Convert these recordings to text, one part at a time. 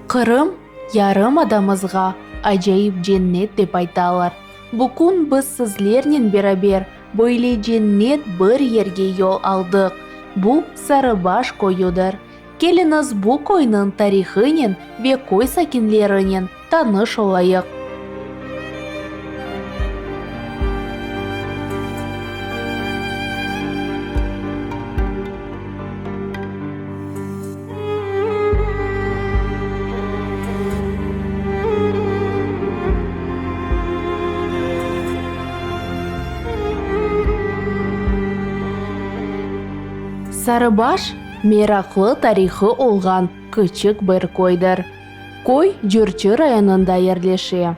Qırım yarımadamızğa acayip cennet dep aytalar. Bu kün biz sizlernen beraber böyle cennet bir yerge yol aldıq. Bu Sarıbaş köyüdir. Keliñiz bu köyniñ tarihınen ve köy sakinlerinen tanış olayıq. Sarıbaş, meraqlı tarihı olğan küçük bir köydir. Köy Cürçi rayonında yerleşe.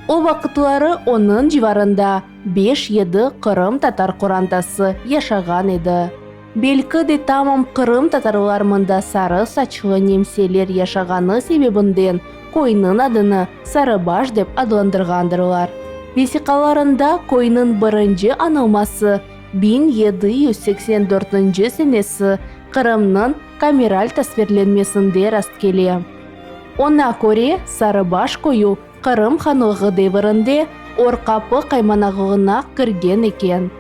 O vaqıtları onıñ civarında beş-yedi qırımtatar qorantası yaşağan edi. Belki de tamam qırımtatarlar mında sarı saçlı nemseler yaşağanı sebebinden köyniñ adını Sarıbaş dep adlandırğandırlar. Vesiqalarında köyniñ birinci añılması 1784 senesi Qırımnıñ kameral tasvirlenmesinde rastkele. Oña köre, Sarıbaş köyü Qırım hanlığı devirinde Orqapı qaymanağlığına kirgen eken.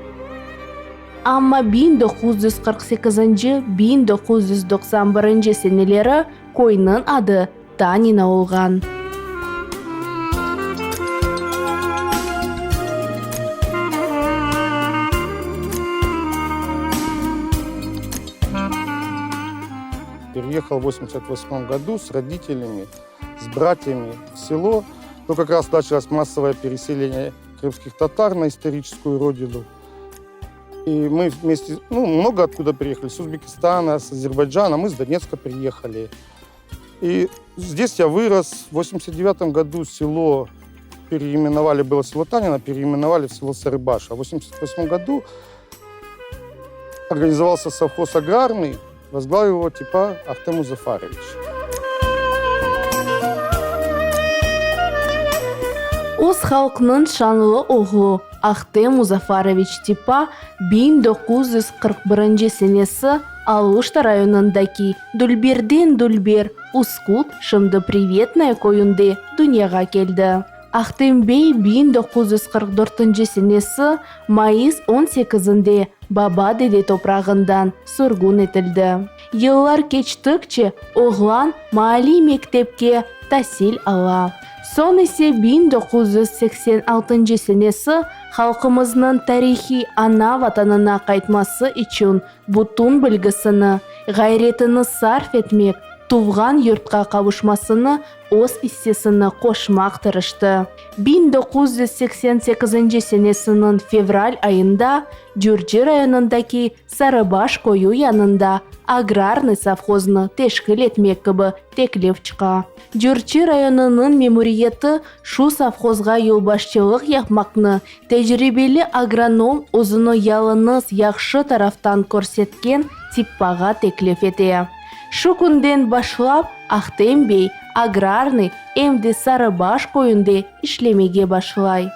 Amma 1948-nci, 1991-nci seneleri köyniñ adı Tanina olğan. Переехал в 88 году с родителями, с братьями в село. Ну, как раз началось массовое переселение крымских татар на историческую родину. И мы вместе, ну, много откуда приехали, с Узбекистана, с Азербайджана, мы с Донецка приехали. И здесь я вырос. В 89 году село переименовали, было село Танино, переименовали в село Сарыбаш. А в 88 году организовался совхоз аграрный, возглавил его типа Ахтем Музафарович. Öz halqnıñ şanlı oğlu Ahtem Muzafaroviç Tippa 1941 senesi Aluşta rayonındaki dülberden dülber Uskut, şimdi Privetnoye köyünde dünyağa keldi. Ahtem bey 1944 senesi mayıs on sekizinde baba-dede toprağından sürgün etildi. Yıllar keçtikçe oğlan maalliy mektepke tasil ala. Soñ ise 1986 senesi halqımıznıñ tarihiy ana Vatanına qaytması içün bütün bilgisini, ğayretini sarf etmek, tuvğan yurtqa qavuşmasını öz issesini qoşmaq tırıştı. 1988 senesiniñ fevral ayında Cürçi rayonındaki Sarıbaş köyü yanında agrarnıy sovhoznı teşkil etmek kibi teklif çıqa. Cürçi rayonınıñ memuriyeti şu sovhozğa yolbaşçılıq yapmaqnı tecribeli agronom özüni yalıñız yahşı taraftan körsetken Tippağa teklif ete. Şu künden başlap Ahtem bey agrarnıy em de Sarıbaş köyünde işlemege başlay.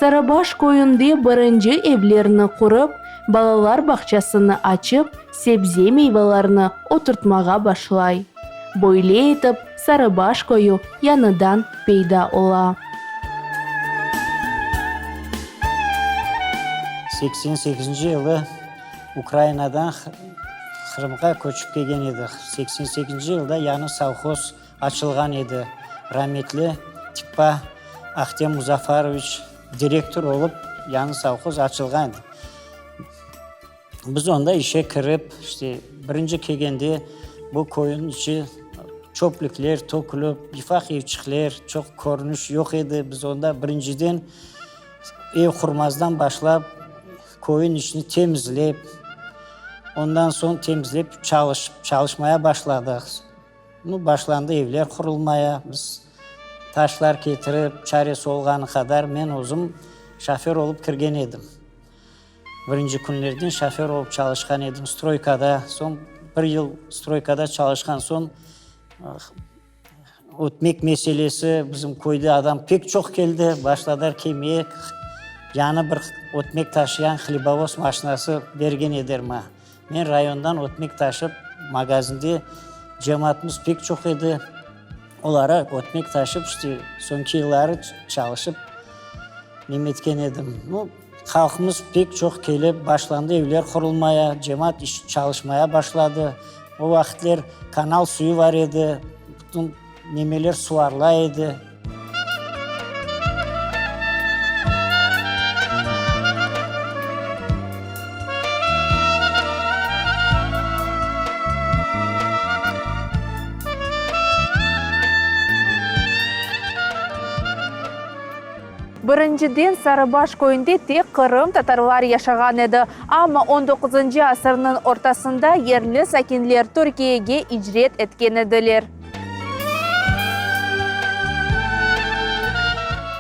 Sarıbaş köyünde birinci evlerni qurıp, balalar bağçasını açıp, sebze-meyvalarnı oturtmağa başlay. Böyle etip Sarıbaş köyü yañıdan peyda ola. Seksen sekizinci yılı Ukrainadan Qırımğa köçip kelgen edik. Seksen sekizinci yılda yañı sovhoz açılğan edi. Rametli Tippa Ahtem Muzafaroviç direktor olıp, yañı sovhoz açılğan edi. Biz onda işe kirip, işte, birinci kelgende bu köyniñ içi çöplükler tökülip, ufaq evçikler, çoq körüniş yoq edi. Biz onda birinciden ev qurmazdan başlap, köyniñ içini temizlep, ondan soñ temizlep çalışıp, çalışmaya başladıq. Nu, başlandı evler qurulmaya, biz taşlar ketirip, çaresi olğanı qadar men özüm şofer olıp kirgen edim. Birinci künlerden şofer olıp çalışqan edim stroykada. Soñ bir yıl stroykada çalışqan soñ, ötmek meselesi, bizim köyde adam pek çoq keldi, başladılar kelmeye, yañı bir ötmek taşıyan hlebovoz maşinası bergen ediler maña. Men rayondan ötmek taşıp, magazinde. Cemaatımız pek çoq edi. Olara ötmek taşıp, işte, soñki yılları çalışıp neme etken edim. Nu, halqımız pek çoq kelip başlandı, evler qurulmaya, cemaat iş, çalışmaya başladı. O vaqıtler kanal suyu bar edi, bütün nemeler suvarıla edi. Birinciden Sarıbaş köyünde tek qırımtatarlar yaşağan edi. Amma on doquzıncı asırnıñ ortasında yerli sakinler Türkiyege icret etken ediler.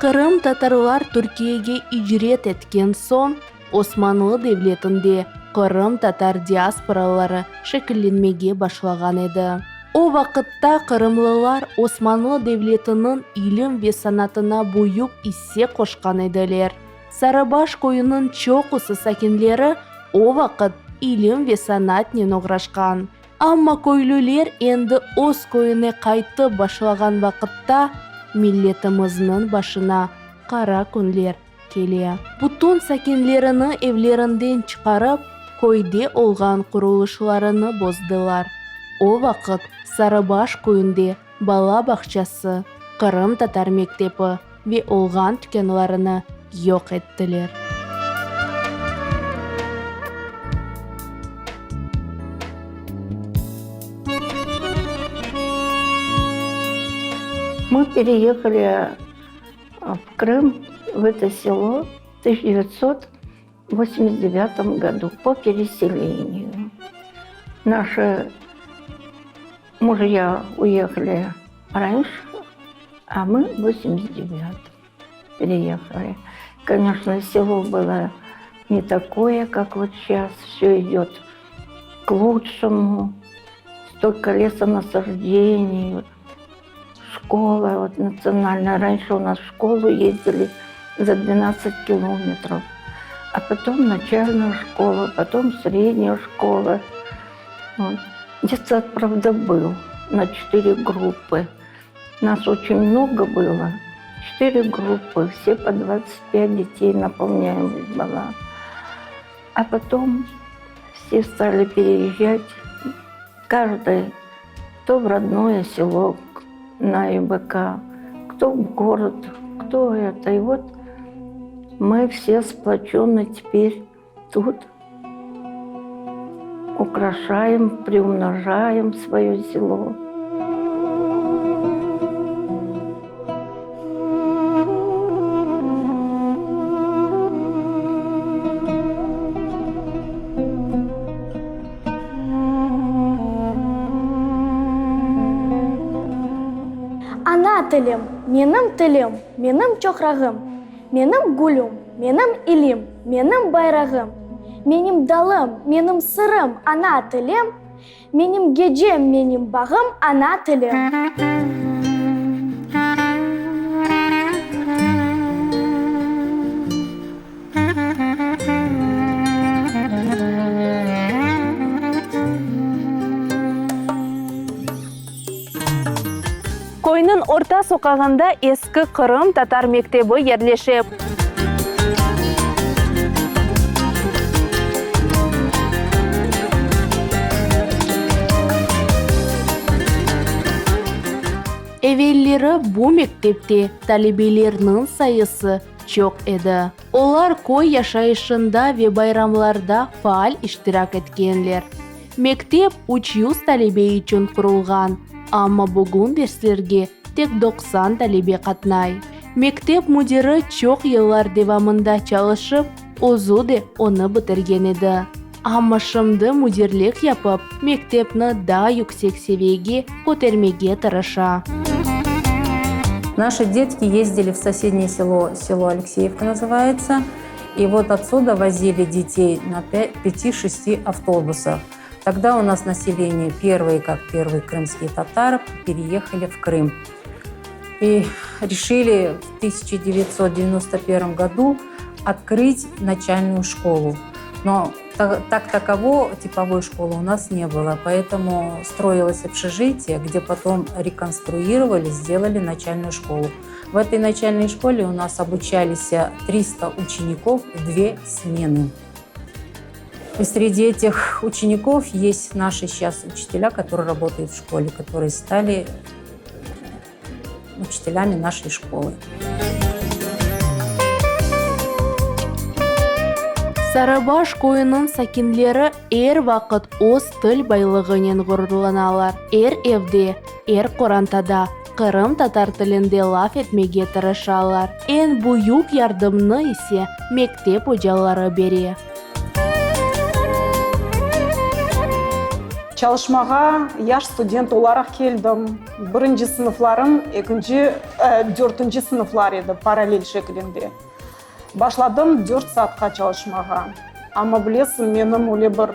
Qırımtatarlar Türkiyege icret etken soñ, Osmanlı Devletinde qırımtatar diasporaları şekillenmege başlağan edi. O vaqıtta qırımlılar Osmanlı Devletiniñ ilim ve sanatına büyük isse qoşqan ediler. Sarıbaş köyüniñ çoqusı sakinleri o vaqıt ilim ve sanatnen oğraşqan. Amma köylüler endi öz köyüne qaytıp başlağan vaqıtta milletimizniñ başına qara künler kele. Bütün sakinlerini evlerinden çıqarıp, köyde olğan qurulışlarını bozdılar. O vaqıt Sarıbaş köyünde bala bağçası, qırımtatar mektepi ve olğan tükânlarını yoq ettiler. Мы переехали в Крым, в это село, в 1989 году по переселению. Наши мужья уехали раньше, а мы в 89 переехали. Конечно, село было не такое, как вот сейчас. Все идет к лучшему. Столько лесонасаждений, школа вот национальная. Раньше у нас в школу ездили за 12 километров. А потом начальная школа, потом средняя школа. Вот. Детсад, правда, был на четыре группы. Нас очень много было. Четыре группы, все по 25 детей наполняемость была. А потом все стали переезжать, каждый кто в родное село на ИБК, кто в город, кто это. И вот мы все сплочены теперь тут, украшаем, приумножаем свое село. Ana tilim, menim tilim, menim çoqrağım, Menim gülüm, menim ilim, menim bayrağım, Menim dalım, menim sırım, ana tilim, Menim gecem, menim bağım, ana tilim. Köyniñ orta soqağında eski Qırım tatar mektebi yerleşe. Evelleri bu mektepte talebelerniñ sayısı çoq edi. Olar köy yaşayışında ve bayramlarda faal iştirak etkenler. Mektep 300 talebe içün qurulğan, amma bugün derslerge tek 90 talebe qatnay. Mektep müdiri çoq yıllar devamında çalışıp, özü de onı bitirgen edi. Amma şimdi müdirlik yapıp, mektepni daa yüksek seviyege kötermege tırışa. Наши детки ездили в соседнее село, село Алексеевка называется, и вот отсюда возили детей на пяти-шести автобусах. Тогда у нас население первые, как первые крымские татары, переехали в Крым. И решили в 1991 году открыть начальную школу. Но. Так таково типовой школы у нас не было, поэтому строилось общежитие, где потом реконструировали, сделали начальную школу. В этой начальной школе у нас обучались 300 учеников в две смены. И среди этих учеников есть наши сейчас учителя, которые работают в школе, которые стали учителями нашей школы. Sarıbaş köyüniñ sakinleri er vaqıt öz til baylığınen ğururlanalar. Er evde, er qorantada qırımtatar tilinde laf etmege tırışalar. Eñ büyük yardımnı ise mektep ocaları bere. Çalışmağa yaş student olaraq keldim. Birinci sınıflarım, ekinci, dörtünci sınıflar edi, parallel şeklinde. Başladım dört saatqa çalışmağa. Amma bilesiñ, menim öyle bir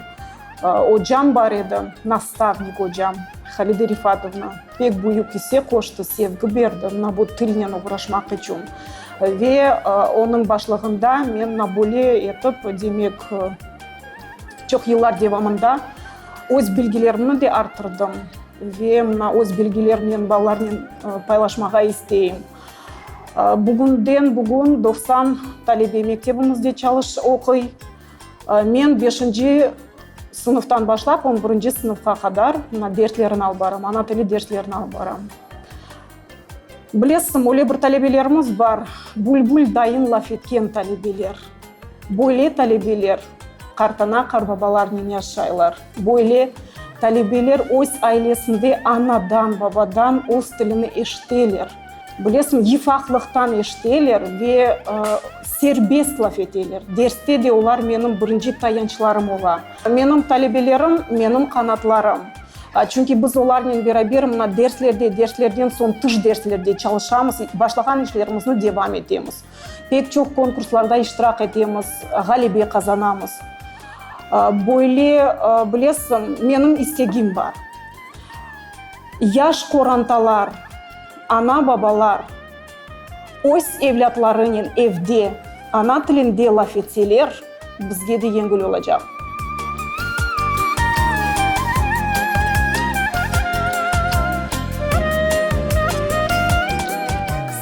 ocam bar edi, nastavnik ocam, Halide Rifatovna. Pek büyük isse qoştı, sevgi berdi mına bu tilnen oğraşmaq içün. Ve onıñ başlığında men mına böyle etip, demek, çoq yıllar devamında öz bilgilerimni de arttırdım ve mına öz bilgilerimnen balalarnen paylaşmağa isteyim. Bugünden bugün 90 talebe mektebimizde çalış, oquy. Men beşinci sınıftan başlap on birinci sınıfqa qadar mına derslerini alıp baram, ana tili derslerini alıp baram. Bilesiñ, öyle bir talebelerimiz bar, bülbül dayın laf etken talebeler. Böyle talebeler qartana, qartbabalarnen yaşaylar. Böyle talebeler öz ailesinde anadan, babadan öz tilini eşiteler. Bilesiñ, yıfaqlıqtan eşiteler ve serbest laf eteler. Derste de olar menim birinci tayançlarım ola. Menim talebelerim, menim qanatlarım. Çünki biz olarnen beraber mına derslerde, derslerden soñ tış derslerde çalışamız, başlağan işlerimizni devam etemiz. Pek çoq konkurslarda iştirak etemiz, ğalebe qazanamız. Böyle, bilesiñ, menim istegim bar. Yaş qorantalar, ana-babalar öz evlâtlarınen evde ana tilinde laf etseler, bizge de yengil olacaq.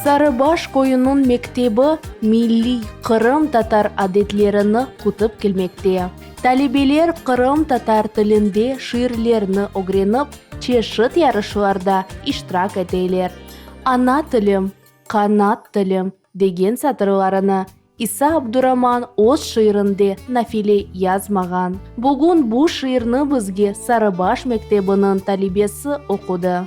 Sarıbaş köyüniñ mektebi milliy qırımtatar adetlerini kütip kelmekte. Talebeler qırımtatar tilinde şiirlerni ögrenip, çeşit yarışlarda iştirak eteler. Ana tilim, qanat tilim degen satırlarını İsa Abduraman öz şiirinde nafile yazmağan. Bugün bu şiirni bizge Sarıbaş mektebiniñ talebesi oqudı.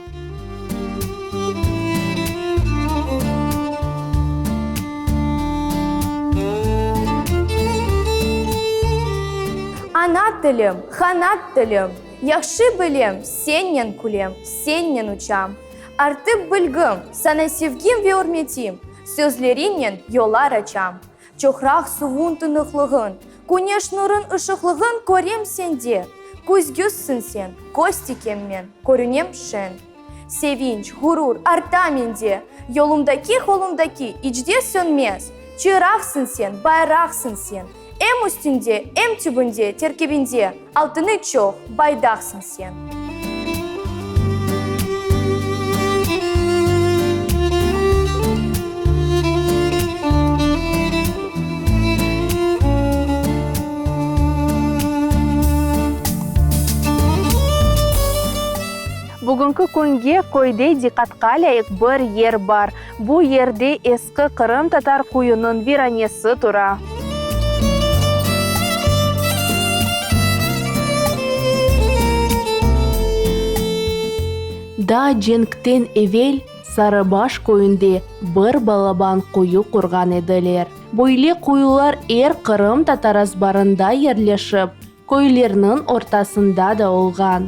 Ana tilim, qanat tilim, Yahşı bilem, sennen külem, sennen uçam. Artıp bilgim, saña sevgim ve ürmetim, Sözleriñnen yollar açam. Çoqraq suvun tınıqlığın, Küneş nurın ışıqlığın körem sende. Küzgüsiñ sen, köz tikem men, körünem şeñ. Sevinç, ğurur arta mende, Yolumdaki, qolumdaki iç de sönmez. Çıraqsıñ sen, bayraqsıñ sen, Em üstünde, em tübünde, terkibinde, Altını çoq, baydaqsıñ sen. Bugünki künge köyde diqqatqa lâyıq bir yer bar. Bu yerde eski qırımtatar köyüniñ viranesi tura. Daa cenkten evel Sarıbaş köyünde bir balaban quyu qurğan ediler. Böyle quyular er qırımtatar azbarında yerleşip, Köylerniñ ortasında da olğan.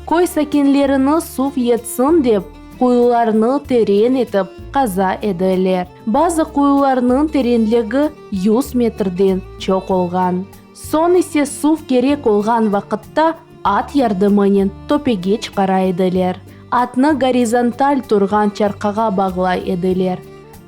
Köy sakinlerini suv yetsin dep, quyularnı teren etip qaza ediler. Bazı quyularnıñ terenligi yüz metrden çoq olğan. Soñ ise suv kerek olğan vaqıtta at yardımınen töpege çıqara ediler. Atnı gorizontal turğan çarqağa bağlay ediler.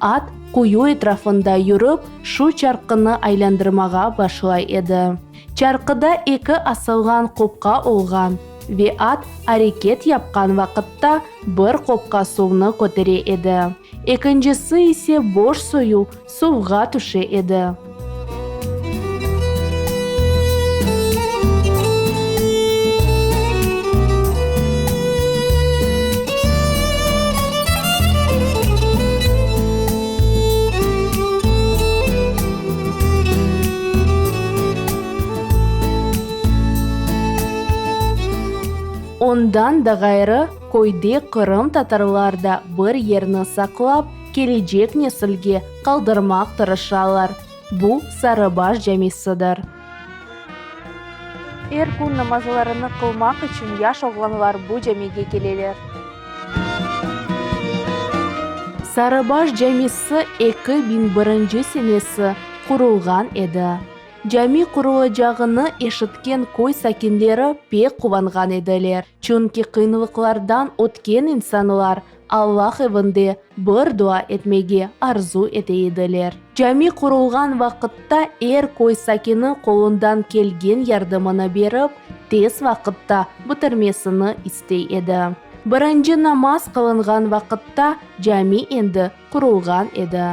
At quyu etrafında yürip, şu çarqını aylandırmağa başlay edi. Çarqıda eki asılğan qopqa olğan ve at areket yapqan vaqıtta bir qopqa suvnı kötere edi, ekincisi ise boş soyu suvğa tüşe edi. Ondan da ğayrı, köyde qırımtatarlar da bir yerni saqlap, kelecek nesilge qaldırmaq tırışalar. Bu, Sarıbaş camisidir. Er kün namazlarını qılmaq içün yaş oğlanlar bu camige keleler. Sarıbaş camisi 2001 senesi qurulğan edi. Cami qurulacağını eşitken köy sakinleri pek quvanğan ediler, çünki qıyınlıqlardan ötken insanlar Allah evinde bir dua etmege arzu ete ediler. Cami qurulğan vaqıtta er köy sakini qolundan kelgen yardımını berip, tez vaqıtta bitirmesini istey edi. Birinci namaz qılınğan vaqıtta cami endi qurulğan edi,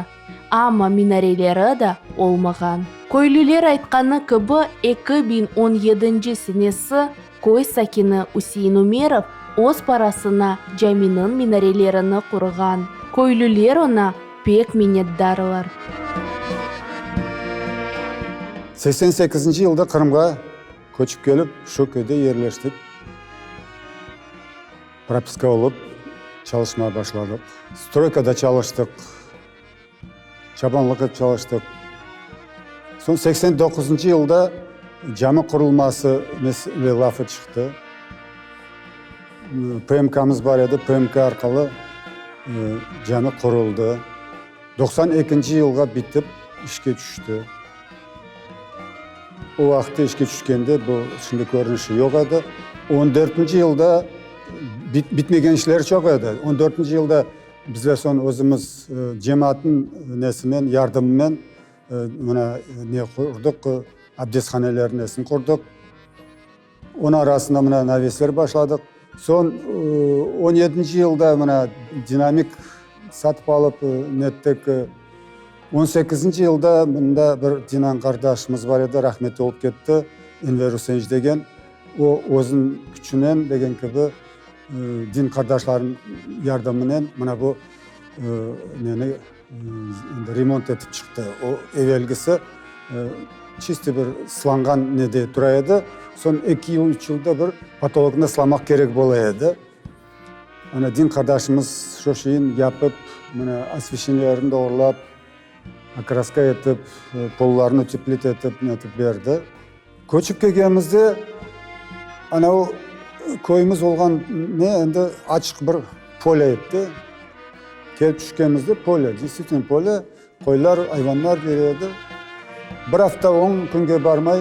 amma minareleri da olmağan. Köylüler aytqanı kibi, 2017 senesi köy sakini Üsein Ümerov öz parasına caminiñ minarelerini qurğan. Köylüler oña pek minnetdarlar. 88-nci yılda Qırımğa köçip kelip, şu köyde yerleştik. Propiska olıp, çalışmağa başladıq. Stroykada çalıştıq, çabanlıq etip çalıştıq. Soñ 89-ncı yılda cami qurulması mesele lafı çıqtı. PMK-mız bar edi, PMK arqalı cami quruldı. 92-nci yılğa bitip işke tüşti. O vaqıtta işke tüşkende bu şimdi körünişi yoq edi. On dörtünci yılda bitmegen işler çoq edi. On dörtünci yılda bizler soñ özümiz cemaatnıñ nesinen, yardımınen mına ne qurdıq, abdesthanelerniñ nesini qurdıq. Onıñ arasında mına navesler başladıq. Soñ on yedinci yılda mına dinamik satıp alıp nettik. On sekizinci yılda mında bir Dinan qardaşımız bar edi, rahmetli olıp ketti, Enver Üseinoviç degen. O özüniñ küçünen degen kibi, din qardaşlarınıñ yardımınen mına bu neni Endi remont etip çıqtı. O evelgisi çisti bir sılanğan nede tura edi. Soñ eki yıl, üç yılda bir potoloknı sılamaq kerek bola edi. Ana din qardaşımız şo şeyin yapıp, mına osveşeniyelerni doğrulap, okraska etip, pollarnı uteplit etip, netip berdi. Köçip kelgenimizde ana o köyümiz olğan ne endi açıq bir polâ edi. Kelip tüşkenimizde polâ, deystvitelno polâ, qoylar, ayvanlar yüre edi. Bir afta on künge barmay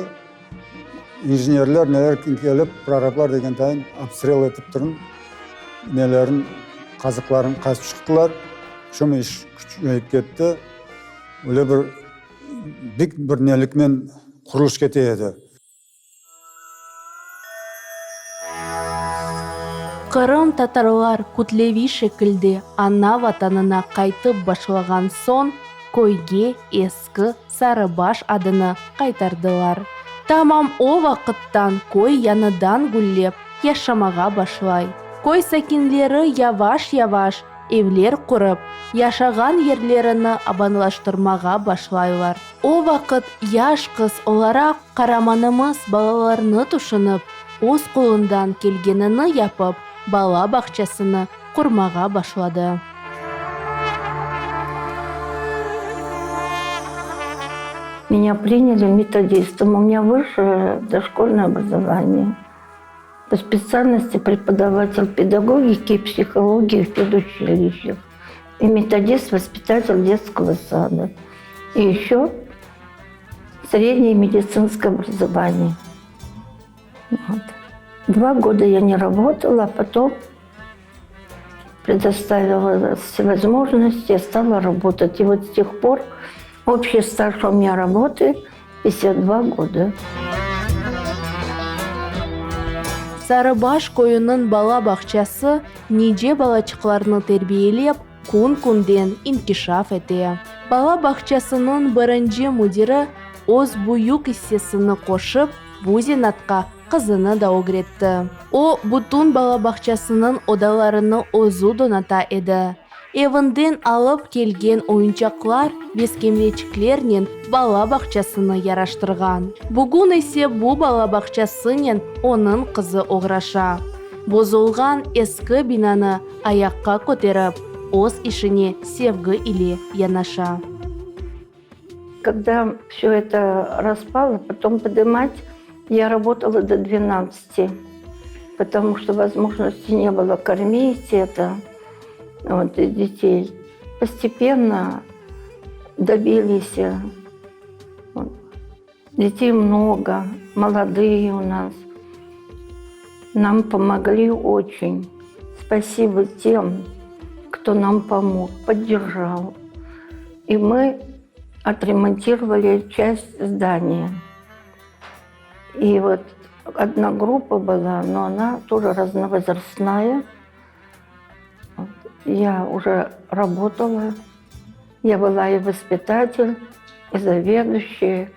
injenerler neler kelip, prorablar degen tayın obstrel etip turın nelerin, qazıqların qazıp çıqtılar. Şunı iş küçeyip ketti. Öyle bir Bik bir neliknen qurulış kete edi. Qırımtatarlar kütleviy şekilde ana vatanına qaytıp başlağan soñ, köyge eski Sarıbaş adını qaytardılar. Tamam o vaqıttan köy yañıdan güllep yaşamağa başlay. Köy sakinleri yavaş-yavaş evler qurıp, yaşağan yerlerini abanlaştırmağa başlaylar. O vaqıt yaş qız olaraq qaramanımız balalarnı tüşünip, öz qolundan kelgenini yapıp, bala bağçasını qurmağa başladı. Меня приняли методистом, у меня высшее дошкольное образование. По специальности преподаватель педагогики и психологии в педучилищах. И методист-воспитатель детского сада. И еще среднее медицинское образование. Вот. Два года я не работала, а потом предоставила возможность, я стала работать. И вот с тех пор общий стаж у меня работы 52 года. Sarıbaş köyüniñ bala bağçası nice balaçıqlarnı terbiyelep, kün-künden inkişaf ete. Bala bağçasınıñ birinci müdiri öz büyük issesini qoşıp, bu zenaatqa qızını da ögretti. O, bütün bala bağçasınıñ odalarını özü donata edi. Evinden alıp kelgen oyuncaqlar ve skemleçiklernen bala bağçasını yaraştırğan. Bugün ise bu bala bağçasınen onıñ qızı oğraşa. Bozulğan eski binanı ayaqqa köterip, öz işine sevgi ile yanaşa. Когда все это распало, потом подымать, я работала до 12, потому что возможности не было кормить это вот, детей. Постепенно добились. Вот. Детей много, молодые у нас. Нам помогли очень. Спасибо тем, кто нам помог, поддержал. И мы отремонтировали часть здания. И вот одна группа была, но она тоже разновозрастная. Я уже работала, я была и воспитатель, и заведующая.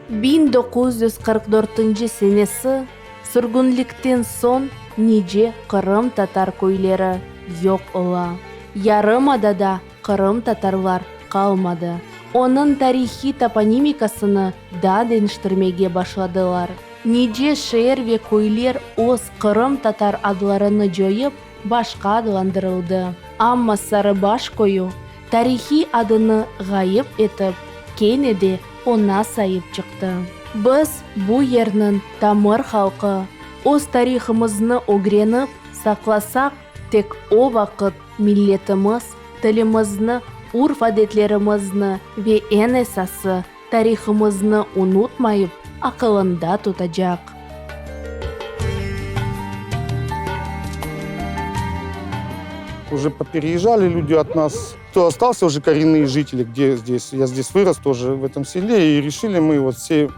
1944 senesi sürgünlikten soñ nice qırımtatar köyleri yoq ola. Yarımadada qırımtatarlar qalmadı. Onıñ tarihiy toponimikasını da deñiştirmege başladılar. Nice şeer ve köyler öz qırımtatar adlarını coyıp, başqa adlandırıldı. Amma Sarıbaş köyü tarihiy adını ğayıp etip, kene de oña saip çıqtı. Biz, bu yerniñ tamır halqı, öz tarihımıznı ögrenip, saqlasaq, tek o vaqıt milletimiz, tilimizni, urf-adetlerimizni ve eñ esası, tarihımıznı unutmayıp, aqılında tutacaq. Уже попереезжали люди от нас. Кто остался уже коренные жители, где здесь, я здесь вырос тоже в этом селе, и решили мы вот все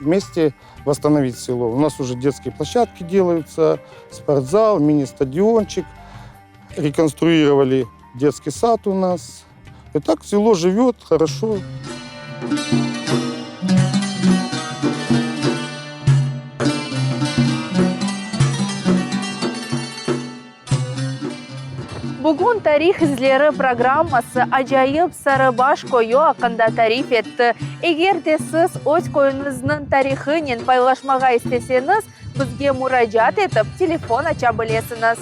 вместе восстановить село. У нас уже детские площадки делаются, спортзал, мини-стадиончик. Реконструировали детский сад у нас. И так село живет хорошо. Bugün Tarih izleri programması acayip Sarıbaş köyü aqqında tarif etti. Eger de siz öz köyüñizniñ tarihınen paylaşmağa isteseñiz, bizge muracaat etip, telefon aça bilesiñiz.